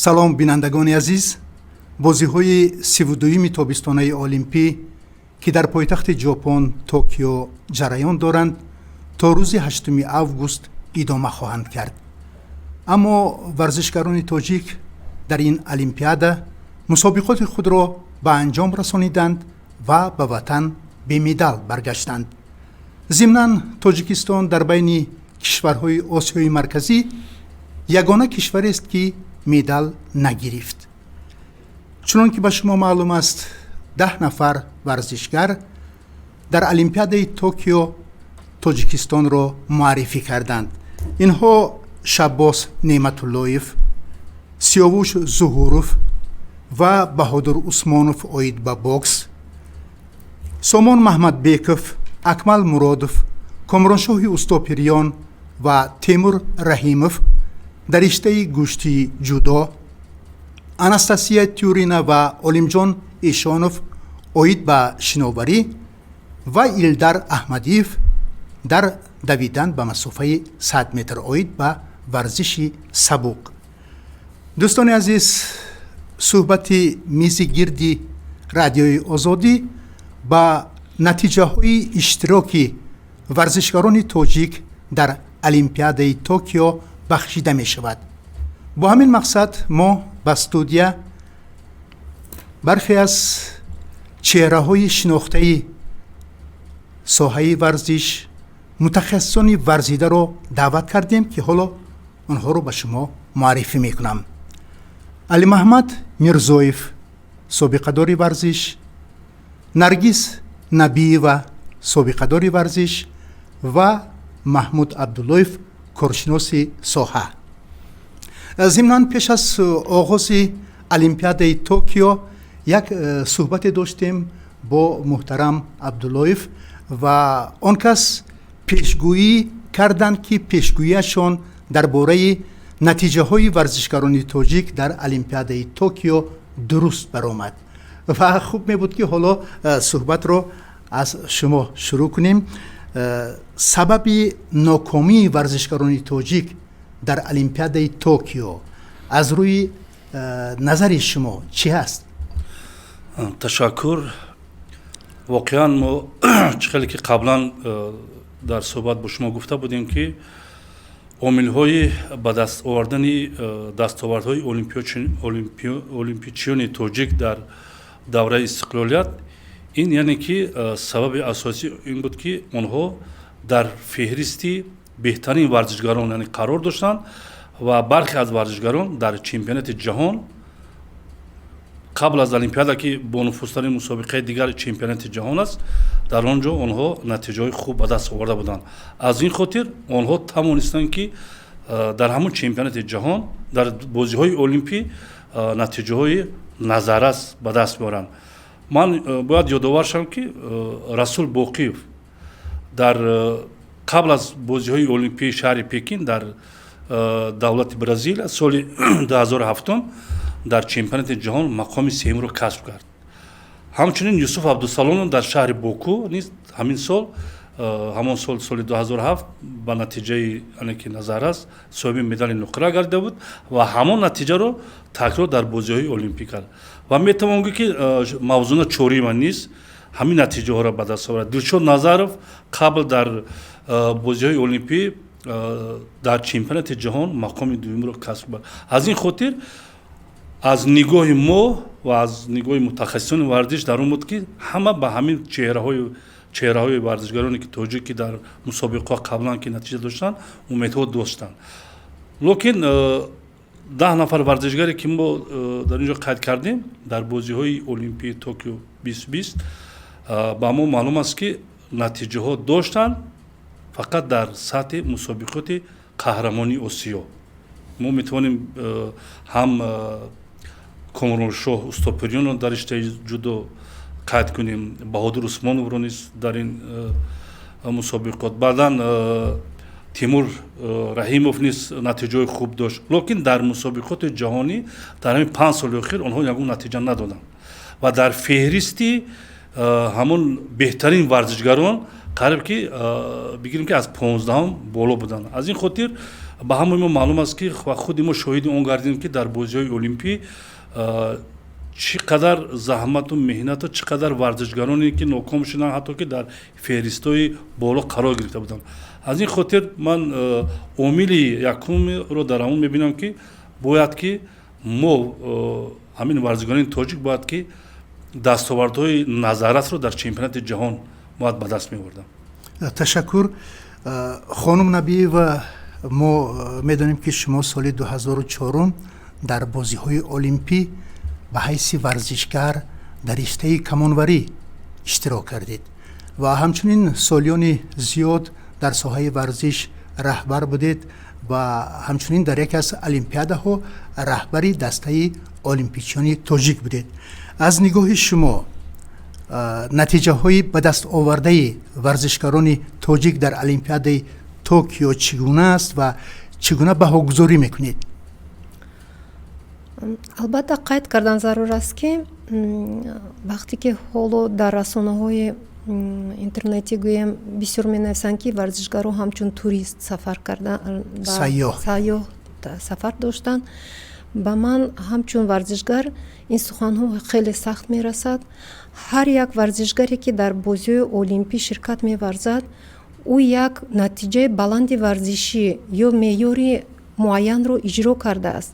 Салом, бинандагони азиз. Бозиҳои 32-юми тобистонаи олимпӣ, ки дар пойтахти Ҷопон, Токио, ҷараён доранд, то рӯзи 8 август идома хоҳанд кард. Аммо варзишгарони тоҷик дар ин олимпиада мусобиқоти худро ба анҷом расониданд ва ба ватан бемедал баргаштанд. Зимнан, Тоҷикистон дар байни кишварҳои Осиёи Марказӣ ягона кишварест, ки медал нагирифт. Чунон ки ба шумо маълум аст, 10 нафар варзишгар дар Олимпиадаи Токио Тоҷикистонро муаррифӣ карданд. Инҳо Шаббос Неъматуллоев, Сиёвуш Зуҳуров ва Баҳодур Усмонов оид ба бокс, Сомон Маҳмадбеков, Акмал Муродов, Комроншоҳи Устопирён ва Темур Раҳимов дар риштаи гӯштии ҷудо, Анастасия Тюрина ва Олимҷон Эшонов оид ба шиноварӣ ва Илдар Аҳмадиев дар давидан ба масофаи 100 метр оид ба варзиши сабук. Дӯстони азиз, суҳбати мизи гирди Радиои Озодӣ ба натиҷаҳои иштироки варзишгарони тоҷик дар Олимпиадаи Токио бахшида мешавад. Бо ҳамин мақсад мо ба студия бархе аз чеҳраҳои шинохтаи соҳаи варзиш, мутахассисони варзидаро даъват кардем, ки ҳоло онҳоро ба шумо муаррифӣ мекунам. Алимаҳмад Мирзоев, собиқадори варзиш, Наргиз Набиева, собиқадори варзиш, ва Маҳмуд Абдуллоев, коршиноси соҳа. Зимнан, пеш аз оғози Олимпиадаи Токио як суҳбате доштем бо муҳтарам Абдуллоев ва он кас пешгӯӣ карданд, ки пешгӯиашон дар бораи натиҷаҳои варзишгарони тоҷик дар Олимпиадаи Токио дуруст баромад. Ва хуб мебуд, ки ҳоло суҳбатро аз шумо шурӯъ кунем. Сабаби нокомии варзишгарони тоҷик дар Олимпиадаи Токио аз рӯи назари шумо чӣ ҳаст? Ташаккур. Воқеан, мо чӣ хеле ки қаблан дар суҳбат бо шумо гуфта будем, ки омилҳои ба даст овардани дастовардҳои олимпичиёни тоҷик дар давраи истиқлолият, ин яъне ки сабаби асосӣ ин буд, ки онҳо дар феҳристи беҳтарин варзишгарон, яъне, қарор доштанд ва бархе аз варзишгарон дар чемпионати ҷаҳон қабл аз Олимпиада, ки бонуфузтарин мусобиқаи дигар чемпионати ҷаҳон аст, дар он ҷо онҳо натиҷаҳои хуб ба даст оварда буданд. Аз ин хотир онҳо тавонистанд, ки дар ҳамон чемпионати ҷаҳон, дар бозиҳои олимпӣ натиҷаҳои назаррас ба даст биёранд. Ман бояд ёдовар шавам, ки Расул Боқиев дар қабл аз бозиҳои олимпии шаҳри Пекин дар давлати Бразилия соли 2007 дар чемпионати ҷаҳон мақоми сеюмро касб кард. Ҳамчунин Юсуф Абдусаломов дар шаҳри Боку низ ҳамин сол, ҳамон сол, соли 2007, ба натиҷаи ане ки назаррас соҳиби медали нуқра гардида буд ва ҳамон натиҷаро такрор дар бозиҳои олимпӣ кард. Ва метавон гӯ, ки Мавзуна Чориева низ ҳамин натиҷаҳоро ба даст овард. Дилшод Назаров қабл дар бозиҳои олимпӣ дар чемпионати ҷаҳон мақоми дуюмро касб кард. Аз ин хотир, аз нигоҳи мо ва аз нигоҳи мутахассисони варзиш дар он буд, ки ҳама ба ҳамин чеҳраҳои варзишгароне, ки тоҷик, ки дар мусобиқаҳо қаблан ки натиҷа доштанд, умедҳо доштанд. Лекин 10 нафар варзишгаре, ки мо дар ин ҷо қайд кардем, дар бозиҳои олимпии Токио 2020 ба мо маълум аст, ки натиҷаҳо доштанд фақат дар сатҳи мусобиқоти қаҳрамонии Осиё. Мо метавонем ҳам Комроншоҳ Устопирёнро дар риштаи ҷудо қайд кунем, Баҳодур Усмоновро низ дар ин мусобиқот, баъдан Тимур Раҳимов низ натиҷаҳои хуб дошт. Лекин дар мусобиқоти ҷаҳонӣ дар ҳамин 5 соли охир онҳо ягон натиҷа надоданд ва дар феҳристи ҳамон беҳтарин варзишгарон қариб ки бигирем, ки аз 15-ум боло буданд. Аз ин хотир Ба ҳамаи мо маълум аст, ки ва худи мо шоҳиди он гардидем, ки дар бозиҳои олимпӣ чӣ қадар заҳмату меҳнату чӣ қадар варзишгароне ки ноком шуданд, ҳатто ки дар феҳристҳои боло қарор гирифта буданд. Аз ин хотир ман омили якумро дар ҳамон мебинам, ки бояд ки мо, ҳамин варзишгарони тоҷик, бояд ки дастовардҳои назаррасро дар чемпионати ҷаҳон бояд ба даст меоварданд. Ташаккур, хонум Набиева. Мо медонем, ки шумо соли 2004 дар бозиҳои олимпӣ ба ҳайси варзишгар дар риштаи камонварӣ иштирок кардед ва ҳамчунин солиёни зиёд дар соҳаи варзиш раҳбар будед ва ҳамчунин дар яке аз олимпиадаҳо раҳбари дастаи олимпичиёни тоҷик будед. Аз нигоҳи шумо, натиҷаҳои ба даст овардаи варзишгарони тоҷик дар олимпиадаи Токио чӣ гуна аст ва чӣ гуна баҳогузорӣ мекунед? Албатта, қайд кардан зарур аст, ки вақте ки ҳоло дар расонаҳои интернетӣ, гӯем, бисёр менависанд, ки варзишгаро ҳамчун турист сафар кардан, сайёҳ сафар доштанд, ба ман ҳамчун варзишгар ин суханҳо хеле сахт мерасад. Ҳар як варзишгаре, ки дар бозиҳои олимпӣ ширкат меварзад, ӯ як натиҷаи баланди варзишӣ ё меъёри муайянро иҷро кардааст.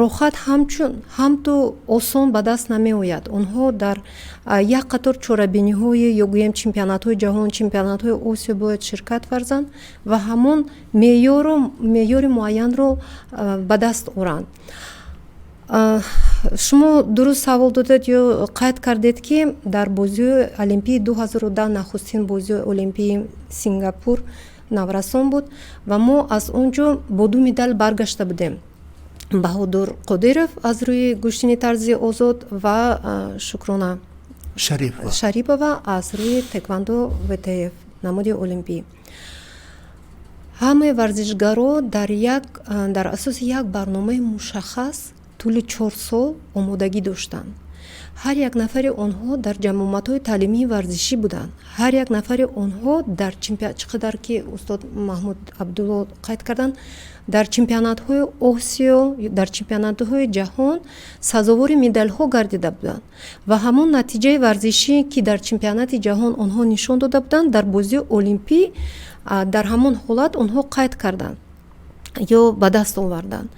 Роҳат ҳамчун ҳамту осон ба даст намеояд. Онҳо дар як қатор чорабиниҳои ё гӯем чемпионатҳои ҷаҳон, чемпионатҳои Осиё бояд ширкат варзанд ва ҳамон меъёри муайянро ба даст оранд. Шумо дуруст савол додед ё қайд кардед, ки дар бозиҳои олимпии 2010, нахустин бозиҳои олимпии Сингапур наврасон буд ва мо аз он ҷо бо ду медал баргашта будем: Баҳодур Қодиров аз рӯи гӯштини тарзи озод ва Шукрона Шарипова аз рӯи тэквандо ВТФ, намуди олимпӣ. Ҳамаи варзишгаро дар асоси як барномаи мушаххас тӯли 4 сол омодагӣ доштанд. Ҳар як нафари онҳо дар ҷамъомадҳои таълимии варзишӣ буданд. Ҳар як нафари онҳо дар чӣ қадар ки устод Маҳмуд Абдулло қайд карданд, дар чемпионатҳои Осиё, дар чемпионатҳои ҷаҳон сазовори медалҳо гардида буданд ва ҳамон натиҷаи варзишӣ, ки дар чемпионати ҷаҳон онҳо нишон дода буданд, дар бозии олимпӣ дар ҳамон ҳолат онҳо қайд карданд ё ба даст оварданд.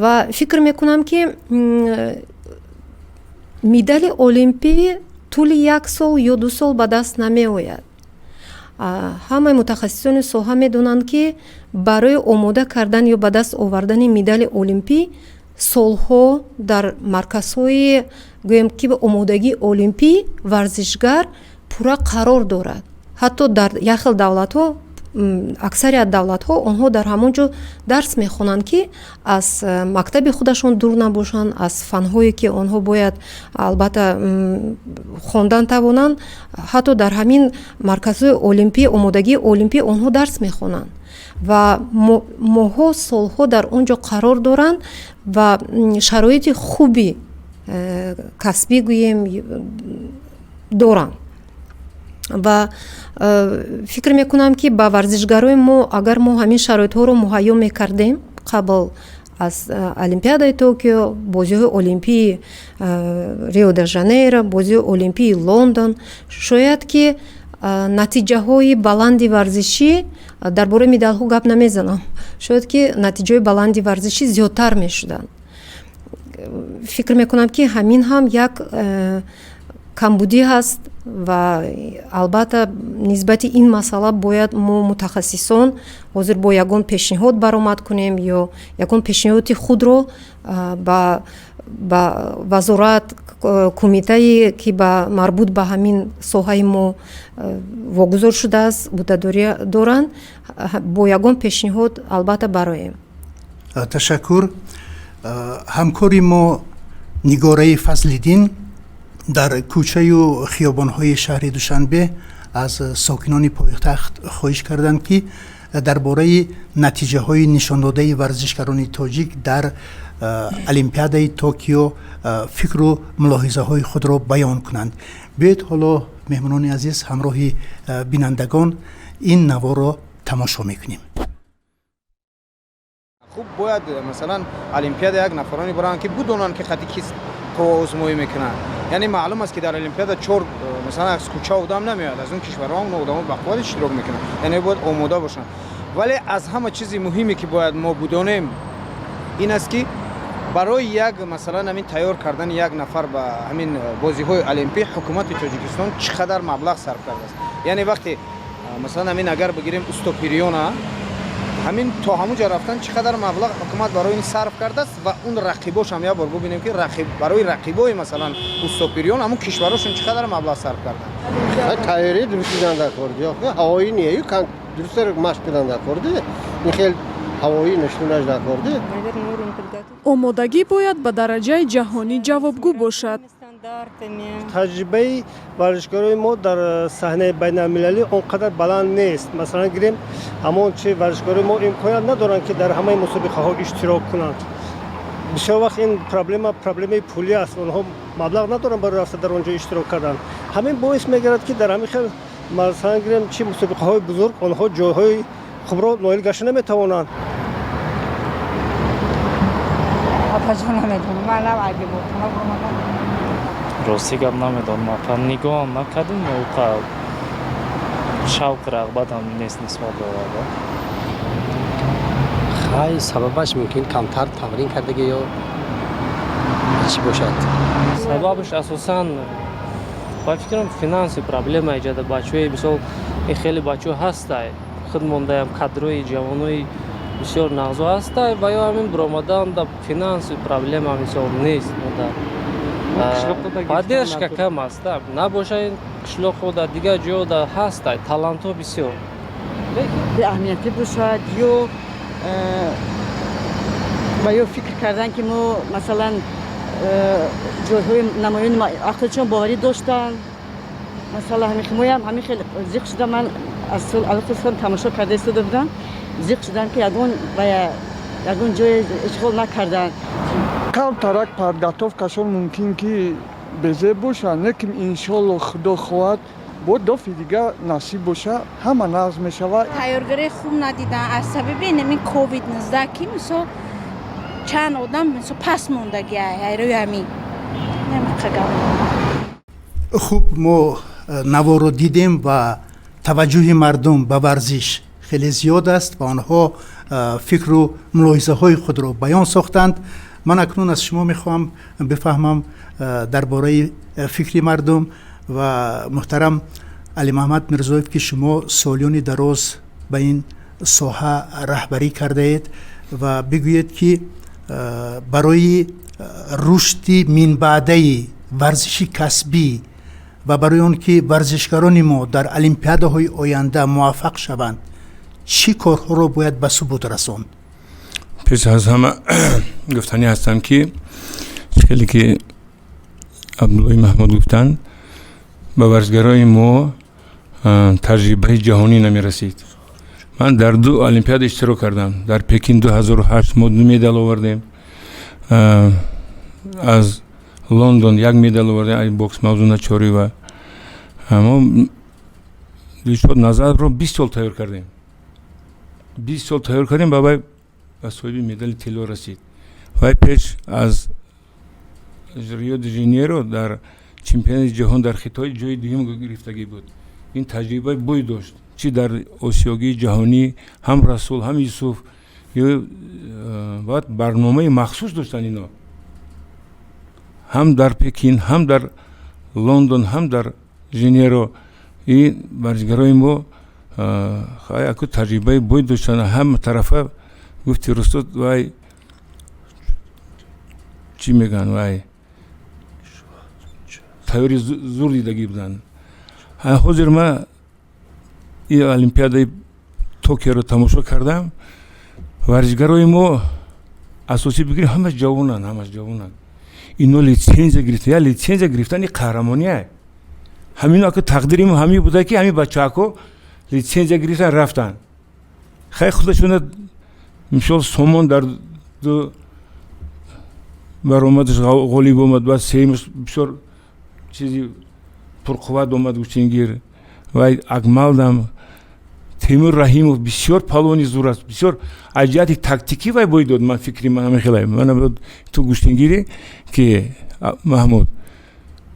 Ва фикр мекунам, ки медали олимпӣ тӯли як сол ё 2 сол ба даст намеояд. Ҳамаи мутахассисони соҳа медонанд, ки барои омода кардан ё ба даст овардани медали олимпӣ солҳо дар марказҳои, гӯем ки, омодагии олимпӣ варзишгар пурра қарор дорад. Ҳатто дар як хел давлатҳо, аксарият давлатҳо, онҳо дар ҳамон ҷо дарс мехонанд, ки аз мактаби худашон дур набошанд, аз фанҳое, ки онҳо бояд албатта хондан тавонанд. Ҳатто дар ҳамин марказҳои олимпӣ, омодагии олимпӣ онҳо дарс мехонанд ва моҳҳо, солҳо дар он ҷо қарор доранд ва шароити хуби касбӣ, гӯем, доранд. Ва фикр мекунам, ки ба варзишгарои мо агар мо ҳамин шароитҳоро муҳайё мекардем қабл аз олимпиадаи Токио, бозиҳои олимпии Рио де Жанейро, бозиҳои олимпии Лондон, шояд ки натиҷаҳои баланди варзишӣ, дар бораи медалҳо гап намезанам, шояд ки натиҷаҳои баланди варзишӣ зиёдтар мешуданд. Фикр мекунам, ки ҳамин ҳам як камбудӣ ҳаст ва албатта нисбати ин масъала бояд мо, мутахассисон, ҳозир бо ягон пешниҳод баромад кунем ё ягон пешниҳоди худро ба вазорат, кумитае, ки ба марбут ба ҳамин соҳаи мо вогузор шудааст, ӯҳдадорӣ доранд, бо ягон пешниҳод албатта бароем. Ташаккур. Ҳамкори мо Нигораи Фазлиддин дар кӯчаю хиёбонҳои шаҳри Душанбе аз сокинони пойтахт хоҳиш карданд, ки дар бораи натиҷаҳои нишондодаи варзишгарони тоҷик дар олимпиадаи Токио фикру мулоҳизаҳои худро баён кунанд. Биёед, ҳоло, меҳмонони азиз, ҳамроҳи бинандагон ин наворро тамошо мекунем. Хуб бояд, масалан, олимпиада як нафароне баранд, ки бидонанд, ки қати кис қувваозмоӣ мекунанд. Яъне маълум аст, ки дар олимпиада чор, масалан, аз кӯча одам намеояд, аз он кишварҳо он одамо бақувват иштирок мекунанд, яъне бояд омода бошанд. Вале аз ҳама чизи муҳиме, ки бояд мо бидонем, ин аст, ки барои як, масалан, ҳамин тайёр кардани як нафар ба ҳамин бозиҳои олимпӣ ҳукумати Тоҷикистон чӣ қадар маблағ сарф кардааст. Яъне вақте, масалан, ҳамин агар бигирем Устопириёна, ҳамин то ҳамун ҷо рафтан чӣ қадар маблағ ҳукумат барои ин сарф кардааст ва он рақибошам як бор бубинем, ки барои рақибои, масалан, Устопириён ҳамун кишварошон чӣ қадар маблағ сарф карданд. Тайёрӣ дуруст дидан дар кор, ҳавоӣ не, дурустар машқ кардан дар кор, ин хел ҳавоӣ нашунаш дар кор. Омодагӣ бояд ба дараҷаи ҷаҳонӣ ҷавобгӯ бошад. Таҷрибаи варзишгарои мо дар саҳнаи байналмилалӣ он қадар баланд нест. Масалан, гирем, ҳамон чи варзишгарои мо имконият надоранд, ки дар ҳамаи мусобиқаҳо иштирок кунанд. Бисёр вақт ин проблема проблемаи пулӣ аст. Онҳо маблағ надоранд барои рафта дар он ҷо иштирок кардан. Ҳамин боис мегардад, ки дар ҳамин хел, масалан, гирем, чи мусобиқаҳои бузург онҳо ҷойҳои хубро ноил гашта наметавонанд. Апаҷон, намедонам, манам айби бохона бурмадам. Рости гап, намедонам, апа, нигоҳам накардем, уқа шавқу рағбатам нест нисбат ба варда. Хай, сабабаш мумкин камтар тамрин кардагӣ ё чӣ бошад. Сабабаш асосан, ба фикрам, финансовый проблема иҷода. Бачаҳои, мисол, ин хеле бачаҳо ҳастай, худ мондаям, кадрои ҷавонои бисёр нағзо ҳастай ва ё ҳамин биромадан да финансовый проблема, мисол, нест. Поддержка кам аст, набоша ин қишлоқҳо дар дигар ҷо да ҳастай талантҳо бисёр. Беаҳамиятӣ бошад ё ва ё фикр кардан, ки мо, масалан, ҷойҳои намоёни ақлчон боварӣ доштанд. Масалан, ҳамин моям ҳамин хел зиқ шуда. Ман аз сол алхусам тамошо карда истода будам, зиқ шудам, ки ягон ягон ҷое ишғол накарданд. Камтарак подготовкашон мумкин ки безеб бошад, лекин, иншолло, худо хоҳад, бо дофи дигар насиб боша, ҳама нағз мешавад. Тайёргарии хуб надидан аз сабаби инамин ковид 19, ки, мисол, чанд одам, мисол, пас мондагиай айрӯи ҳамин. Хуб, мо наворо дидем ва таваҷҷӯҳи мардум ба варзиш хеле зиёд аст ва онҳо фикру мулоҳизаҳои худро баён сохтанд. Ман акнун аз шумо мехоҳам бифаҳмам дар бораи фикри мардум. Ва муҳтарам Алимаҳмад Мирзоев, ки шумо солиёни дароз ба ин соҳа раҳбарӣ кардаед, ва бигӯед, ки барои рушди минбаъдаи варзиши касбӣ ва барои он ки варзишгарони мо дар олимпиадаҳои оянда муваффақ шаванд, чӣ корҳоро бояд ба субут расонд? Пеш аз ҳама гуфтанӣ ҳастам, ки хеле ки Абдуллои Маҳмуд гуфтанд, ба варзишгарои мо таҷрибаи ҷаҳонӣ намерасид. Ман дар ду олимпиада иштирок кардам. Дар Пекин 2008 мо ду медал овардем, аз Лондон як медал овардем, бокс, Мавзуна Чориева. Мо Дилшод Назаровро 20 сол тайёр кардем, 20 сол тайёр кардем, ба вай ба соҳиби медали тилло расид. Вай пеш аз Рио де Жанейро дар чемпионати ҷаҳон дар Хитой ҷои дуюм гирифтагӣ буд. Ин таҷрибаи бой дошт, чӣ дар осиёгии ҷаҳонӣ, ҳам Расул, ҳам Юсуф. Баъд барномаи махсус доштанд ино, ҳам дар Пекин, ҳам дар Лондон, ҳам дар Женеро. Ин варзишгарои мо яку таҷрибаи бой доштанд ҳама тарафа. Гуфти рустод, вай чӣ мегӯянд, вай тайёри зур дидагӣ буданд. Ҳозир ма и олимпиадаи Токиоро тамошо кардам. Варзишгарои мо, асосӣ бигирем, ҳамаш ҷавонанд, ҳамаш ҷавонанд. Ино литсензия гирифта, я литсензия гирифтани қаҳрамония. Ҳамино ака тақдири мо ҳамин буда, ки ҳамин бачаҳако литсензия гирифтан, рафтанд. Хай, худашона, мисол, Сомон дар ду баромадаш ғолиб омад, баъд сеюмаш бисёр чизи пурқувват омад, гӯштингир. Вай Акмалдам. Темур Раҳимов бисёр палвони зур аст, бисёр аз ҷиҳати тактикӣ вай бой дод. Ман фикри ман ҳамин хелай. Мана ту гӯштингирӣ ки Маҳмуд,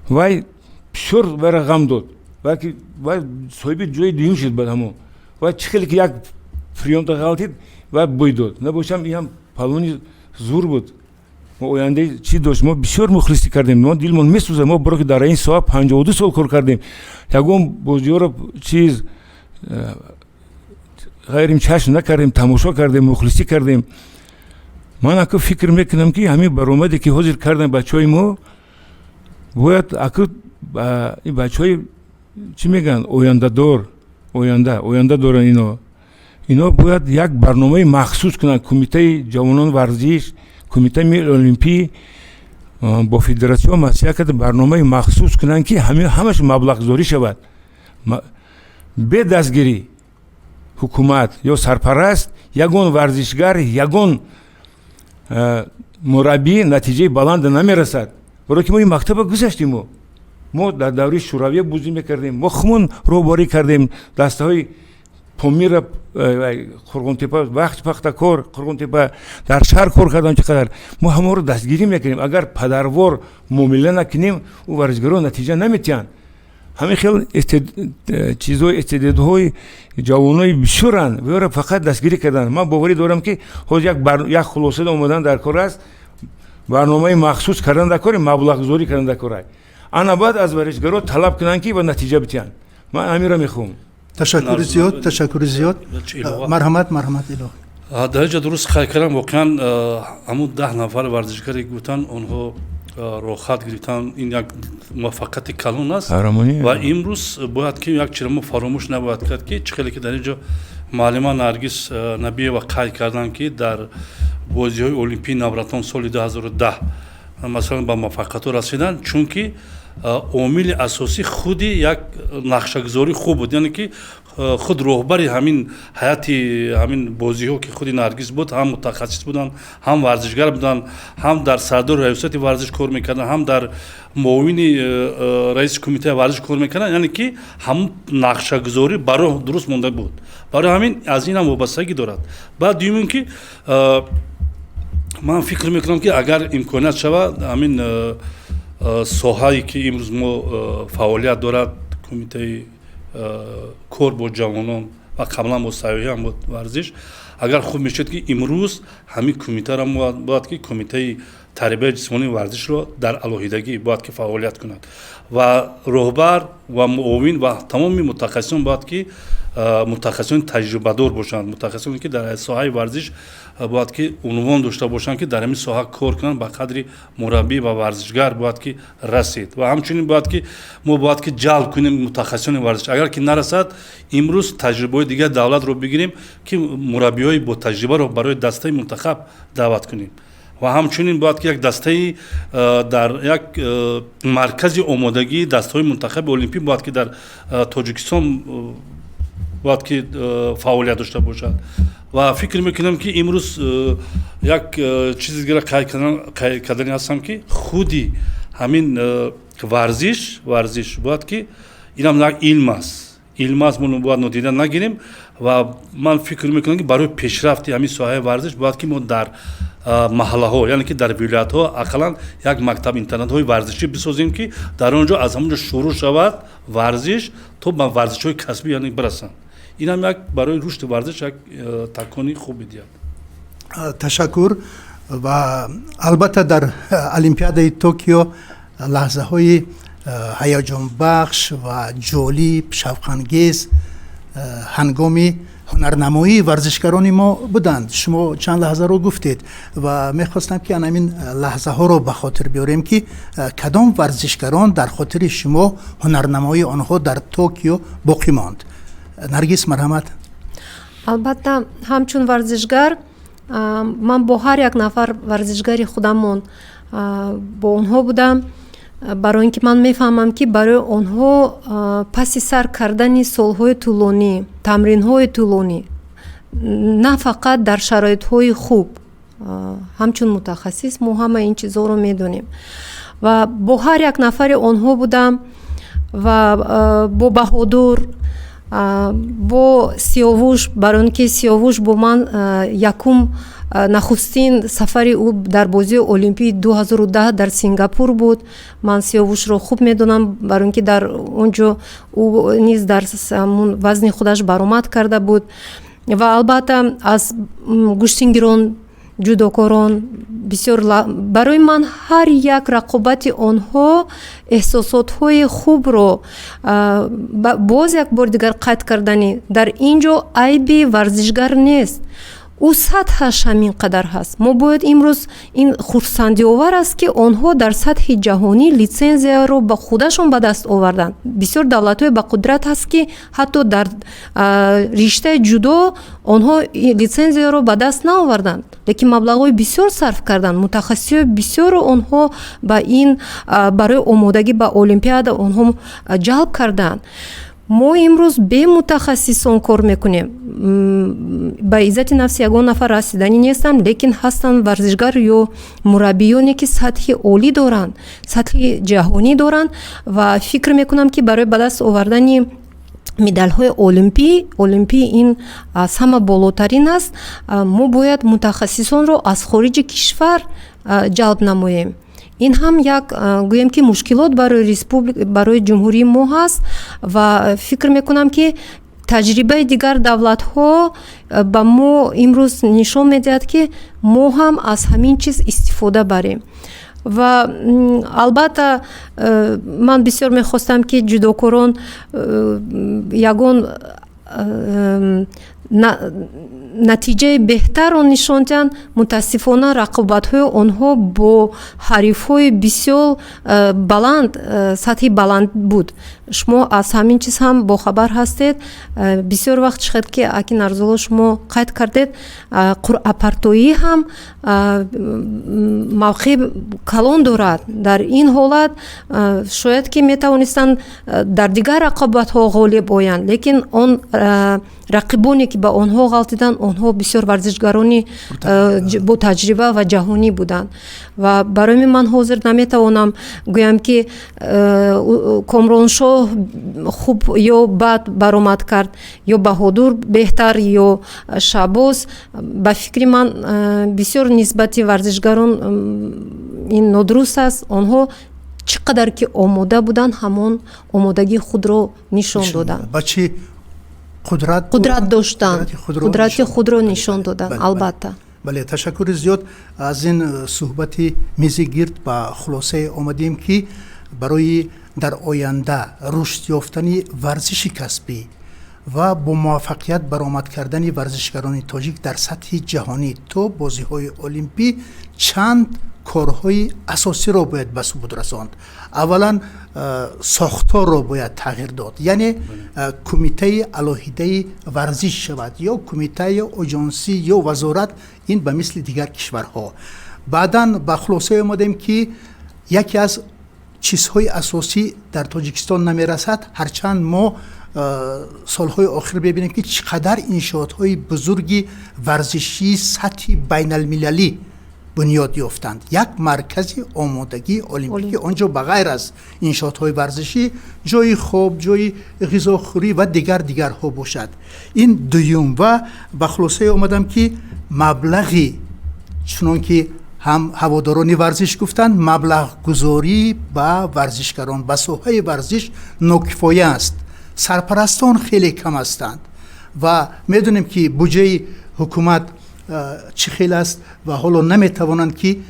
вай бисёр вайра ғам дод, вай ки вай соҳиби ҷои дуюм шуд. Баъд ҳамон вай чӣ хеле ки як приёмта ғалтид, вай бой дод. Набошам, инам палвони зур буд. Мо ояндаи чӣ дошт, мо бисёр мухлисӣ кардем, мо дилмон месӯзад. Мо баро ки дар ин соҳа 52 сол кор кардем, ягон бозиҳоро чиз ғайрим чашм накардем, тамошо кардем, мухлисӣ кардем. Ман аку фикр мекунам, ки ҳамин баромаде ки ҳозир кардан бачаҳои мо, бояд аку ин бачаҳои чӣ мегӯянд, ояндадор, оянда доранд ино бояд як барномаи махсус кунанд. Кумитаи ҷавонон, варзиш, кумитаи милли олимпӣ бо федератсион маслиҳат карда, барномаи махсус кунанд, ки ҳамаш маблағгузорӣ шавад. Бе дастгирӣ ҳукумат ё сарпараст ягон варзишгар, ягон мураббӣ натиҷаи баланда намерасад. Барое ки мо ин мактаба гузаштем, мо дар давраи шӯравия бозӣ мекардем, мо хумон роҳбарӣ кардем дастаҳои Помира, Қурғонтепа, Вахш, Пахтакор, Қурғонтепа, дар шаҳр кор кардам. Чӣ қадар мо ҳамаро дастгирӣ мекунем. Агар падарвор муомила накунем, ӯ варзишгаро натиҷа наметиҳанд. Ҳамин хел чизҳои, истеъдодҳои ҷавонои бисёранд, веро фақат дастгирӣ карданд. Ман боварӣ дорам, ки ҳозир як хулосада омадан дар кор аст, барномаи махсус кардан дар кор, маблағгузорӣ кардан дар кор. Ана баъд аз варзишгаро талаб кунанд, ки ба натиҷа битиҳанд. Ман ҳаминро мехоҳам. Ташаккури зиёд, ташаккури зиёд. Марҳамат, марҳамат, Илоҳ. Дар инҷа дуруст қайд кардам. Воқеан, ҳамун 10 нафар варзишгаре гуфтанд, онҳо роҳхат гирифтан, ин як муваффақияти калон аст. Ва имрӯз бояд ки як чиро мо фаромӯш набояд кард, ки чӣ хеле ки дар ин ҷо муаллима Наргиз Набиева қайд карданд, ки дар бозиҳои олимпии навратон соли 2010, масалан, ба муваффақиятҳо расиданд, чунки омили асосӣ худи як нақшагузории хуб буд, яъне ки худ роҳбари ҳамин ҳайати ҳамин бозиҳо, ки худи Наргиз буд, ҳам мутахассис буданд, ҳам варзишгар буданд, ҳам дар сардори раёсати варзиш кор мекарданд, ҳам дар муовини раиси кумитаи варзиш кор мекарданд. Яъне ки ҳамун нақшагузорӣ барои дуруст монда буд. Барои ҳамин аз ин ҳам вобастагӣ дорад. Баъд дуюм ин ки ман фикр мекунам, ки агар имконият шавад, ҳамин соҳае ки имрӯз мо фаъолият дорад, кумитаи кор бо ҷавонон ва қаблан бо сайёҳӣ ҳам буд, варзиш, агар хуб мешуд, ки имрӯз ҳамин кумитаро бояд ки кумитаи тарбияи ҷисмонии варзишро дар алоҳидагӣ бояд ки фаъолият кунад ва роҳбар ва муовин ва тамоми мутахассисон бояд ки мутахассисони таҷрибадор бошанд, мутахассисоне ки дар соҳаи варзиш бояд ки унвон дошта бошанд, ки дар ҳамин соҳа кор кунанд, ба қадри мураббӣ ва варзишгар бояд ки расид. Ва ҳамчунин бояд ки мо бояд ки ҷалб кунем мутахассисони варзиш. Агар ки нарасад, имрӯз таҷрибаҳои дигар давлатро бигирем, ки мураббиҳои бо таҷрибаро барои дастаи мунтахаб даъват кунем. Ва ҳамчунин бояд ки як дастаи дар як маркази омодагии дастаҳои мунтахаби олимпӣ бояд ки дар Тоҷикистон бояд ки фаъолият дошта бошад. Ва фикр мекунам, ки имрӯз як чизи дигара қайд кардани ҳастам, ки худи ҳамин варзиш бояд ки инам як илм аст, илм аст, мо бояд нодида нагирем. Ва ман фикр мекунам, ки барои пешрафти ҳамин соҳаи варзиш бояд ки мо дар маҳаллаҳо, яъне ки дар вилоятҳо, ақаллан як мактаб интернатҳои варзишӣ бисозем, ки дар он ҷо аз ҳамон ҷо шурӯъ шавад варзиш то ба варзишҳои касбӣ, яъне бирасанд. Инам як барои рушди варзиш як такони хуб медиҳад. Ташаккур. Ва албатта, дар Олимпиадаи Токио лаҳзаҳои ҳаяҷонбахш ва ҷолиб, шавқангез ҳангоми ҳунарнамоии варзишгарони мо буданд. Шумо чанд лаҳзаро гуфтед ва мехостам, ки ана ҳамин лаҳзаҳоро ба хотир биёрем, ки кадом варзишгарон дар хотири шумо ҳунарнамоии онҳо дар Токио боқӣ монд. Наргиз, марҳамат. Албатта, ҳамчун варзишгар ман бо ҳар як нафар варзишгари худамон бо онҳо будам, барои ин ки ман мефаҳмам, ки барои онҳо паси сар кардани солҳои тӯлонӣ, тамринҳои тӯлонӣ, на фақат дар шароитҳои хуб, ҳамчун мутахассис мо ҳама ин чизҳоро медонем. Ва бо ҳар як нафари онҳо будам ва бо Баҳодур. Бо Сиёвуш, барои он ки Сиёвуш бо ман якум, нахустин сафари ӯ дар бозии олимпии 2010 дар Сингапур буд. Ман Сиёвушро хуб медонам, барои он ки дар он ҷо ӯ низ дар ҳамун вазни худаш баромад карда буд. Ва албатта, аз гӯштингирон, ҷудокорон бисёр барои ман ҳар як рақобати онҳо эҳсосотҳои хубро боз як бори дигар қайд кардани. Дар ин ҷо айби варзишгар нест, ӯ сатҳаш ҳамин қадар ҳаст. Мо бояд имрӯз, ин хурсандиовар аст, ки онҳо дар сатҳи ҷаҳонӣ литсензияро ба худашон ба даст оварданд. Бисёр давлатҳои ба қудрат ҳаст, ки ҳатто дар риштаи ҷудо онҳо литсензияро ба даст наоварданд, лекин маблағҳои бисёр сарф карданд, мутахассисҳои бисёрро онҳо ба ин барои омодагӣ ба олимпиада онҳо ҷалб карданд. Мо имрӯз бе мутахассисон кор мекунем. Ба иззати нафси ягон нафар расиданӣ нестам, лекин ҳастанд варзишгар ё мураббиёне, ки сатҳи олӣ доранд, сатҳи ҷаҳонӣ доранд, ва фикр мекунам, ки барои ба даст овардани медалҳои олимпӣ, ин аз ҳама болотарин аст, мо бояд мутахассисонро аз хориҷи кишвар ҷалб намоем. Ин ҳам як, гӯем ки, мушкилот барои республика, барои ҷумҳурии мо ҳаст. Ва фикр мекунам, ки таҷрибаи дигар давлатҳо ба мо имрӯз нишон медиҳад, ки мо ҳам аз ҳамин чиз истифода барем. Ва албатта, ман бисёр мехостам, ки ҷудокорон ягон натиҷаи беҳтарро нишон диҳанд. Мутаассифона, рақобатҳои онҳо бо ҳарифҳои бисёр баланд, сатҳи баланд буд. Шумо аз ҳамин чиз ҳам бохабар ҳастед. Бисёр вақт шуд, ки аки Нарзулло, шумо қайд кардед, қуръапартоӣ ҳам мавқеи калон дорад. Дар ин ҳолат шояд ки метавонистанд дар дигар рақобатҳо ғолиб оянд, лекин он рақибоне, ки ба онҳо ғалтиданд, онҳо бисёр варзишгарони бо таҷриба ва ҷаҳонӣ буданд. Ва барои ман ҳозир наметавонам гӯям, ки Комроншоҳ хуб ё бад баромад кард, ё Баҳодур беҳтар, ё Шаҳбоз. Ба фикри ман, бисёр нисбати варзишгарон ин нодуруст аст. Онҳо чӣ қадар ки омода буданд, ҳамон омодагии худро нишон доданд. Ба чӣ қудрат қудрат доштанд, қудрати худро нишон доданд, албатта. Бале, ташаккури зиёд. Аз ин суҳбати мизи гирд ба хулосае омадем, ки барои дар оянда рушд ёфтани варзиши касбӣ ва бо муваффақият баромад кардани варзишгарони тоҷик дар сатҳи ҷаҳонӣ то бозиҳои олимпӣ чанд корҳои асосиро бояд ба субут расонд. Аввалан, сохторро бояд тағйир дод, яъне кумитаи алоҳидаи варзиш шавад, ё кумита, ё оҷонсӣ, ё вазорат, ин ба мисли дигар кишварҳо. Баъдан ба хулосае омадем, ки яке аз чизҳои асосӣ дар Тоҷикистон намерасад, ҳарчанд мо солҳои охир мебинем, ки чӣ қадар иншоотҳои бузурги варзишии сатҳи байналмилалӣ бунёд ёфтанд, як маркази омодагии олимпӣ, ки он ҷо ба ғайр аз иншоотҳои варзишӣ ҷои хоб, ҷои ғизохӯрӣ ва дигар дигарҳо бошад. Ин дуюм. Ва ба хулосае омадам, ки маблағи, чунон ки ҳам ҳаводорони варзиш гуфтанд, маблағгузорӣ ба варзишгарон, ба соҳаи варзиш нокифоя аст, сарпарастон хеле кам ҳастанд. Ва медонем, ки буҷаи ҳукумат чӣ хел аст ва ҳоло наметавонанд, ки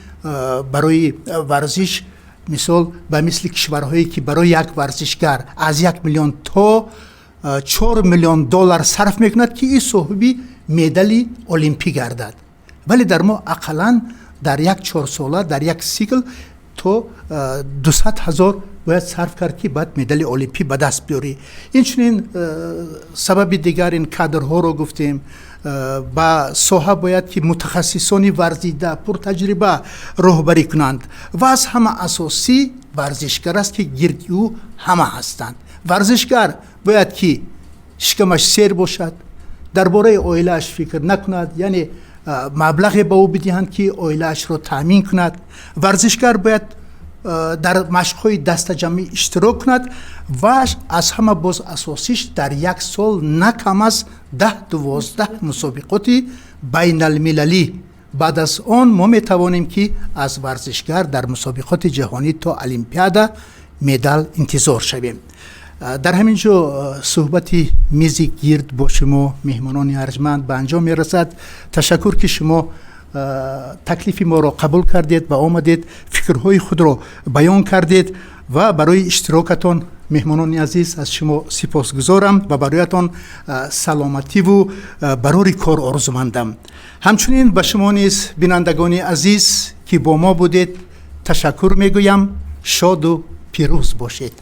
барои варзиш, мисол, ба мисли кишварҳое, ки барои як варзишгар аз 1 миллион то 4 миллион доллар сарф мекунад, ки ин соҳиби медали олимпӣ гардад, вале дар мо ақаллан дар як чорсола, дар як сикл то 200 000 бояд сарф кард, ки баъд медали олимпӣ ба даст биёрӣ. Инчунин сабаби дигар ин кадрҳоро гуфтем. Ба соҳа бояд ки мутахассисони варзида, пуртаҷриба роҳбарӣ кунанд. Ва аз ҳама асосӣ варзишгар аст, ки гирди ӯ ҳама ҳастанд. Варзишгар бояд ки шикамаш сер бошад, дар бораи оилааш фикр накунад, яъне маблағе ба ӯ бидиҳанд, ки оилаашро таъмин кунад. Варзишгар бояд Дар машқҳои дастаҷамъӣ иштирок кунад ва аз ҳама боз асосиш, дар як сол на кам аз 10-12 мусобиқоти байналмилалӣ. Баъд аз он мо метавонем, ки аз варзишгар дар мусобиқоти ҷаҳонӣ то Олимпиада медал интизор шавем. Дар ҳамин ҷо суҳбати мизи гирд бо шумо, меҳмонони арҷманд, ба анҷом мерасад. Ташаккур, ки шумо таклифи моро қабул кардед ва омадед, фикрҳои худро баён кардед ва барои иштирокатон, меҳмонони азиз, аз шумо сипосгузорам ва бароятон саломативу барори кор орзумандам. Ҳамчунин ба шумо низ, бинандагони азиз, ки бо мо будед, ташаккур мегӯям. Шоду пирӯз бошед.